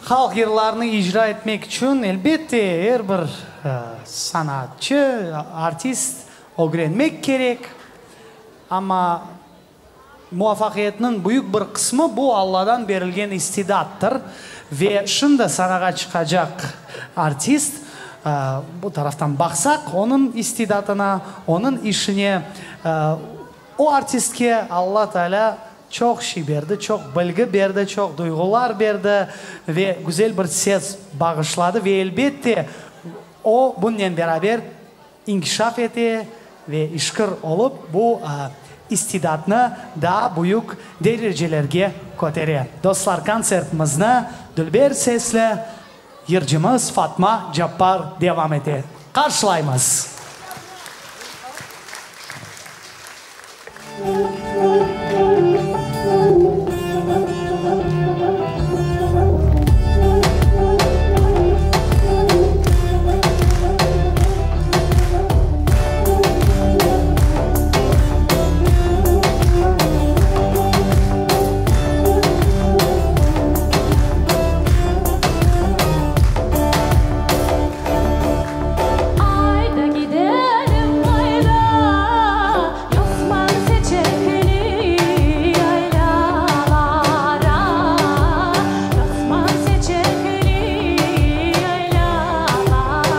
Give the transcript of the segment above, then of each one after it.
Halq yırlarını icra etmek içün, elbette, er bir sanatçı, artist ögrenmek kerek. Amma muvafaqiyetniñ büyük bir qısmı bu Alladan berilgen istidattır. Ve şimdi sanağa çıqacaq artist, bu taraftan baqsaq, onıñ istidatına, onıñ işine, o artistke Alla Taalâ Çoq şey berdi, çoq bilgi berdi, çoq duyğular berdi ve güzel bir ses bağışladı ve elbette o bunnen beraber inkişaf ete ve işkir olıp bu istidatnı daa büyük derecelerge kötere. Dostlar, kontsertimizni dülber sesli yırcımız Fatma Cappar devam ete. Qarşılaymız! Ayda gidelim ayda, Yosman seçekli yaylalara, Yosman seçekli yaylalara.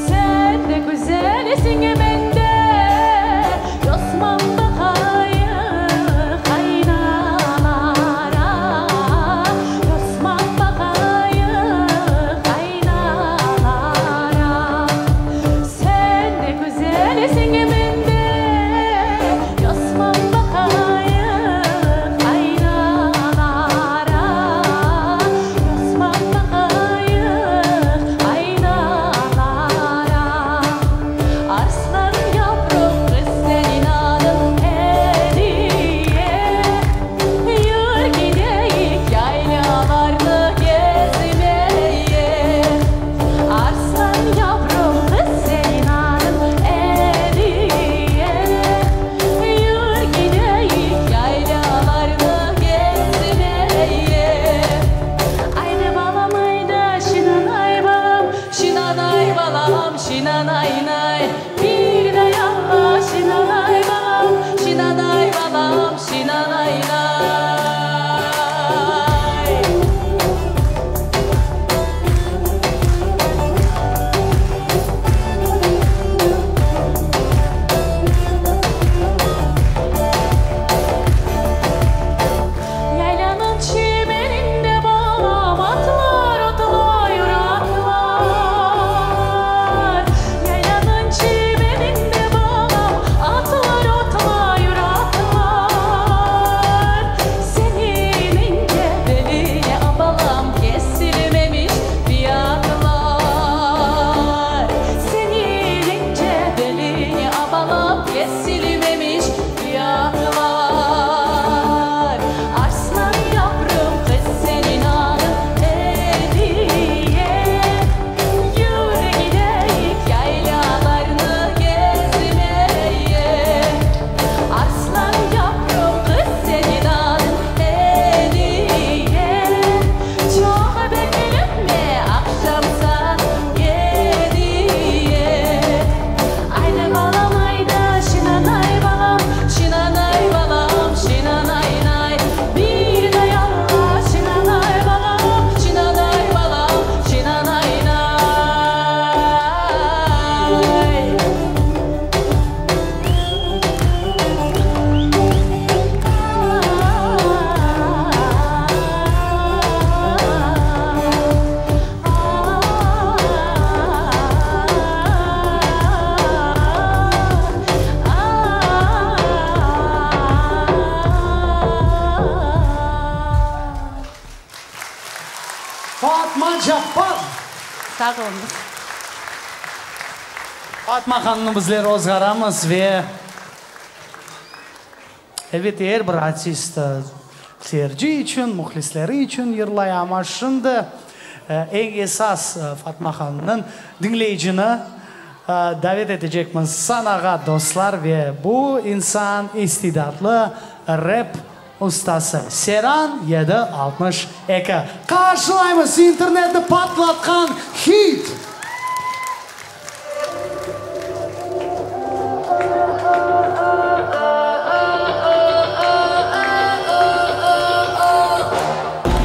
Sen de güzelsiñ, men de, Yosman baqayıq aynalara, Yosman baqayıq aynalara. Sen de güzelsiñ, men de, Yosman baqayıq aynalara, Yosman baqayıq aynalara. Arslan yavrum, qız seniñ adıñ Ediye, Yür gideyik yaylalarnı gezmeye. Arslan yavrum, qız seniñ adıñ Ediye, Yür gideyik yaylalarnı gezmeye. Aydı balam, aydı, şinanay balam, Şinanay balam, şinanay-nay, Bir de yalla, şinanay balam, Şinanay balam, şinanay-nay. Yaylanıñ çimeninde balam, atlar otlayır, atlar. Yaylanıñ çimeninde balam, atlar otlayır, atlar. Seniñ ince beline, a balam, kesilmemiş fiyatlar. Seniñ ince beline, a balam, kesilmemiş fiyatlar. Arslan yavrum, qız seniñ adıñ Ediye, Yür gideyik yaylalarnı gezmeye. Arslan yavrum, qız seniñ adıñ Ediye, Çoq bekletme, aqşam saat yediye. Aydı balam, aydı, şinanay balam, Şinanay balam, şinanay-nay, Bir de yalla, şinanay balam, Şinanay balam, şinanay-nay. Fatma Cappar! Sağ oluñız. Fatma hanımnı bizler ozğaramız ve Elbette, er bir artist seyirci içün, mühlisleri içün yırlay, amma şimdi eñ esas Fatma hanımnıñ diñleyicini davet etecekmiz sanağa, dostlar, ve bu insan istidatlı rep. Ustası, Seran 762. Qarşılaymız internetni patlatqan hit!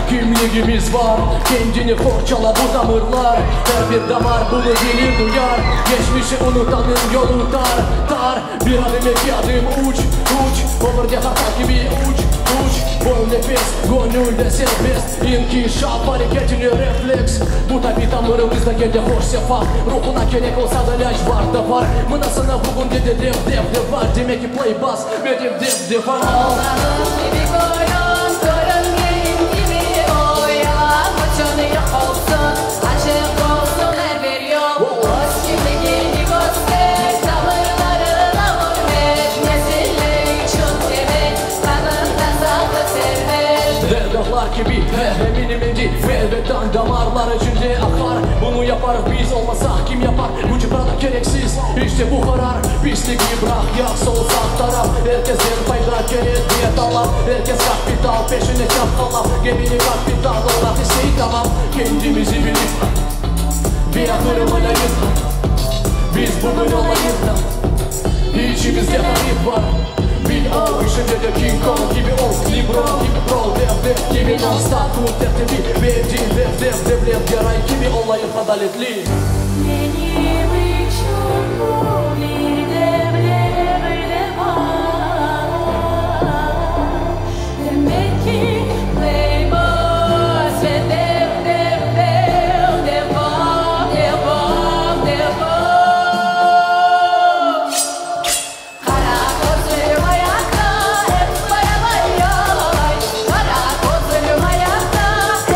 Kimligimiz var, kendini qorçala bu tamırlar Er bir damar bunı bilir duyar Geçmişi unutanın yolu tar, tar Bir adım eki adım uç, uç Ömürde qartal kibi uç, uç Boy nefes, göñülde serbest İnkişaf areketine refleks Bu tabi tamırımızda kene hoş sefa Ruhuna kerek olsa da lâcvart da bar Mına saña bugün de dev dev de bar Demek ki play bas ve dev dev de var Olğanıñ kibi körün, körüngeniñ kibi ol Yalan uçun yoq olsun, açıq olsun er bir yol Öz kimligiñni köster, tamırlarına ürmet Nesiller içün temel, qanında saqlı servet. Dergahlar kibi eminim endi Elbette damarlar içinde aqar Bunı yaparıq biz olmasaq kim yapar Bu cıpranıq kereksiz işte bu qarar Pisligi bıraq yaq sol sağ taraf Er kesten fayda kerek diye talap Er kes kapital peşine çapqalap Gemini kapitan olmaq istey tamam Kendimizi bilip ve aqırım Biz bugün olayıq da İçimizde tarih bar Bil o işinde de King Kong kibi ol Lebron kibi pro dev dev kibi non-stop Kün tertibi ve din dev dev devlet Geray kibi olayıq adaletli Menim içün bu bir devlet de bar Demek ki playboy ve dev dev dev devam devam devam Qara közlüm ayaqta ep paralay yalay Qara közlüm ayaqta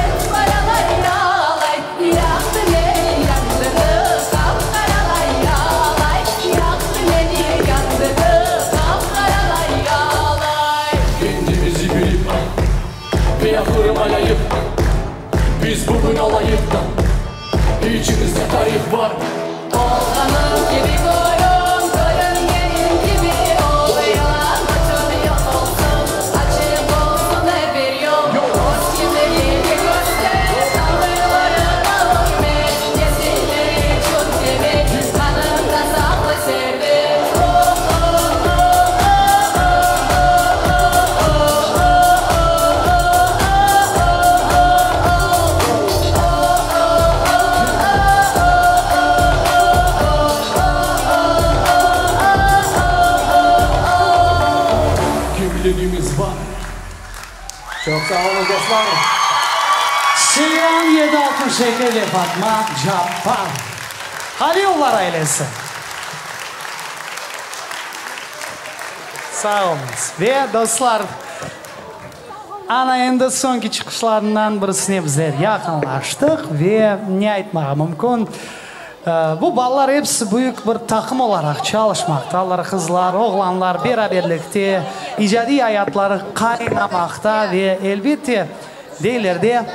ep paralay yalay Yaqtı meni yandırdı qap-qaralay yalay Yaqtı meni yandırdı qap-qaralay yalay Kendimizi bilip ve aqırım Biz bugün olayıq da İçimizde tarih bar Olğanıñ kibi körün, körüngeniñ kibi ol Yalan uçun yoq olsun, açıq olsun er bir yol Öz kimligiñni köster, tamırlarına ürmet Nesiller içün temel, qanında saqlı servet Kimligimiz bar Çoq sağ oluñ dostlar. Seyran 762 ve Fatma Cappar. Halilovlar ailesi. Sağ oluñız. Ve dostlar, ana endi soñki çıqışlarından birisine bizler yaqınlaştıq ve ne aytmağa mümkün, bu balalar episi büyük bir taqım olaraq çalışmaqtalar, qızlar, oğlanlar beraberlikte, icadiy ayatları qaynamaqta ve elbette, deyler de,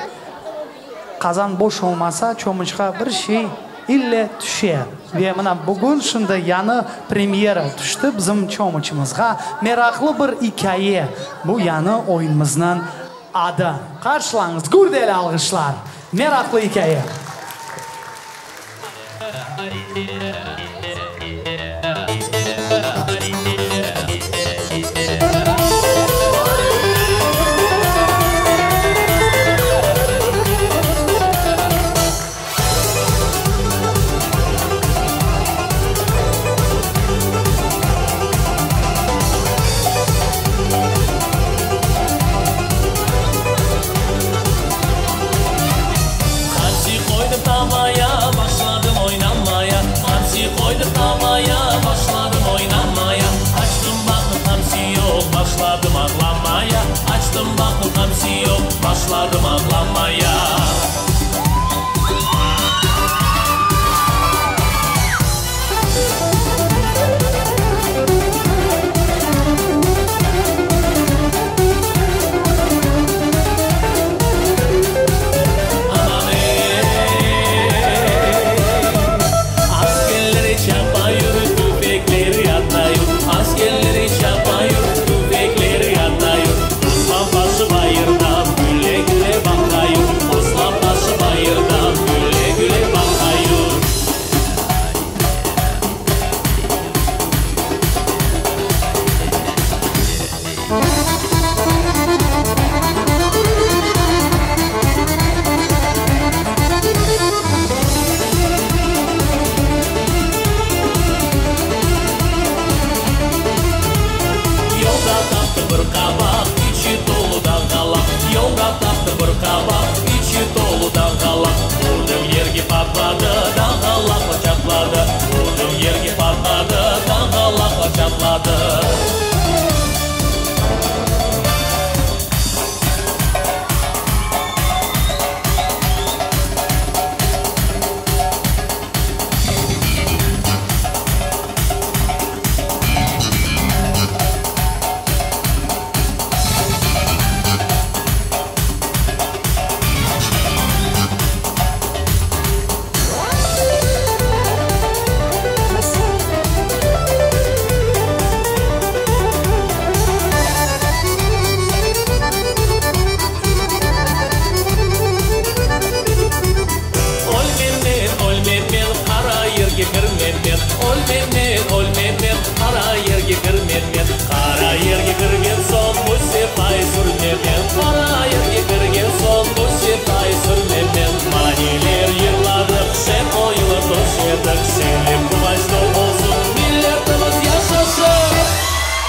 qazan boş olmasa, çomuçqa bir şey ille tüşe. Ve mına bugün şimdi yañı premyera tüşti bizim çomuçımızğa. Meraqlı bir ikâye, bu yañı oyunımıznıñ adı. Qarşılañız, gürdeli alğışlar, Meraqlı ikâye.